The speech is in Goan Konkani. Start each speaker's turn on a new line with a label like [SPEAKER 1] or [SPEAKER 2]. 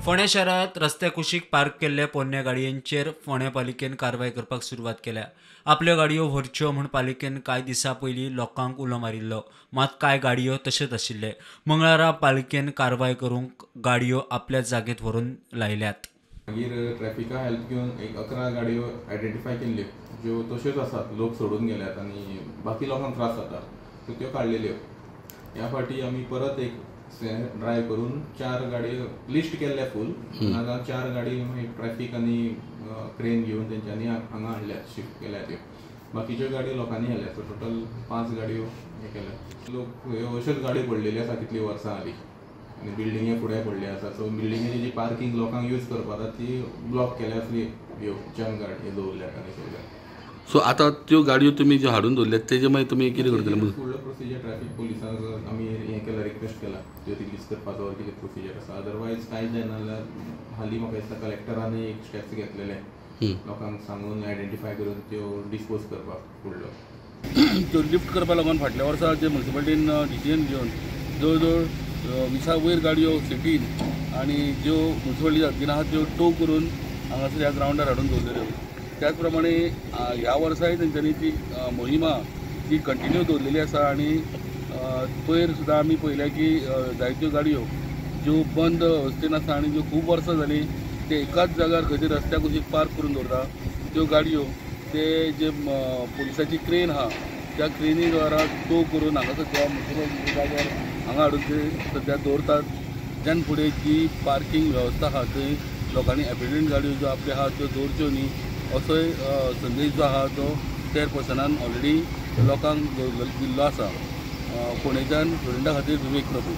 [SPEAKER 1] फोंड्या शारांत रस्त्या कुशीक पार्क केल्ल्या पोरण्या गाडयांचेर फोंड्या पालिकेन कारवाय करपाक सुरवात केल्या. आपल्यो गाडयो व्हरच्यो म्हूण पालिकेन कांय दिसां पयलीं लोकांक उलो मारिल्लो, मात कांय गाडयो तशेंच आशिल्ले. मंगळारा पालिकेन कारवाय करूंक गाडयो आपल्या जागेंत व्हरून लायल्यात.
[SPEAKER 2] मागीर ट्रॅफिका हेल्प घेवन एक 11 गाडयो आयडेंटिफाय केल्ल्यो ज्यो तश्योच आसात, लोक सोडून गेल्यात आनी बाकी लोकांक त्रास जाता, सो त्यो काडलेल्यो. ह्या फावटी आमी परत एक ड्रायव करून 4 गाडयो लिस्ट केल्ल्या फूल, आतां 4 गाडी मागीर ट्रॅफीक आनी क्रेन घेवन तेंच्यांनी हांगा हाडल्यात, शिफ्ट केल्या त्यो. बाकीच्यो गाडयो लोकांनी हाडल्या, सो टोटल 5 गाडयो हे केल्या. लोक ह्यो अश्योच गाडयो पडलेल्यो आसा कितलीं वर्सां आदी आनी बिल्डिंगे फुडें पडली आसा, सो बिल्डिंगेची जी पार्कींग लोकांक यूज करपाक जाता ती ब्लॉक केल्या आसली ह्यो जंक गाडयो दवरल्यात आनी सगळ्यो.
[SPEAKER 3] सो आतां त्यो गाडयो तुमी ज्यो हाडून दवरल्यात तेजे मागीर तुमी कितें करतले?
[SPEAKER 2] फुडलो प्रोसिजर ट्रॅफीक पुलिसांक आमी हें केलां, रिक्वेस्ट केला त्यो रिलीज करपाचो कितें प्रोसिजर आसा. अदरवायज कांय जायना जाल्यार हालीं म्हाका दिसता कलेक्टरानूय एक स्टेप्स घेतलेले लोकांक सांगून आयडेंटिफाय करून त्यो डिस्पोज करपाक फुडलो.
[SPEAKER 3] त्यो लिफ्ट करपा लागून फाटल्या वर्सा जे म्युनिसिपालिटीन डिसिजन घेवन जवळ जवळ 20 वयर गाडयो सिटीन आनी ज्यो म्युनिसिपालिटी हद्दीन आहा त्यो टो करून हांगासर ह्या ग्रावंडार हाडून दवरलेल्यो. त्याच प्रमाणे ह्या वर्साय तेंच्यांनी ती मोहिमा ती कंटिन्यू दवरलेली आसा आनी पयर सुद्दां आमी पळयल्या की जायत्यो गाडयो ज्यो बंद अवस्थेन आसा आनी ज्यो खूब वर्सां जालीं ते एकाच जाग्यार खंय तरी रस्त्या कुशीक पार्क करून दवरता त्यो गाडयो ते जे पुलिसाची क्रेन आहा त्या क्रेनी द्वारा टो करून हांगासर त्या म्युनिसिपल जाग्यार हांगा हाडून ते सद्या दवरतात. त्यान फुडें जी पार्कींग वेवस्था आहा थंय लोकांनी एबेंडन गाडयो ज्यो आपल्यो आहा त्यो दवरच्यो न्ही असोय संदेश जो आहा तो चेअरपर्सनान ऑलरेडी लोकांक दिल्लो आसा. फोंडेच्यान फ्लोरिंडा खातीर विवेक प्रभू.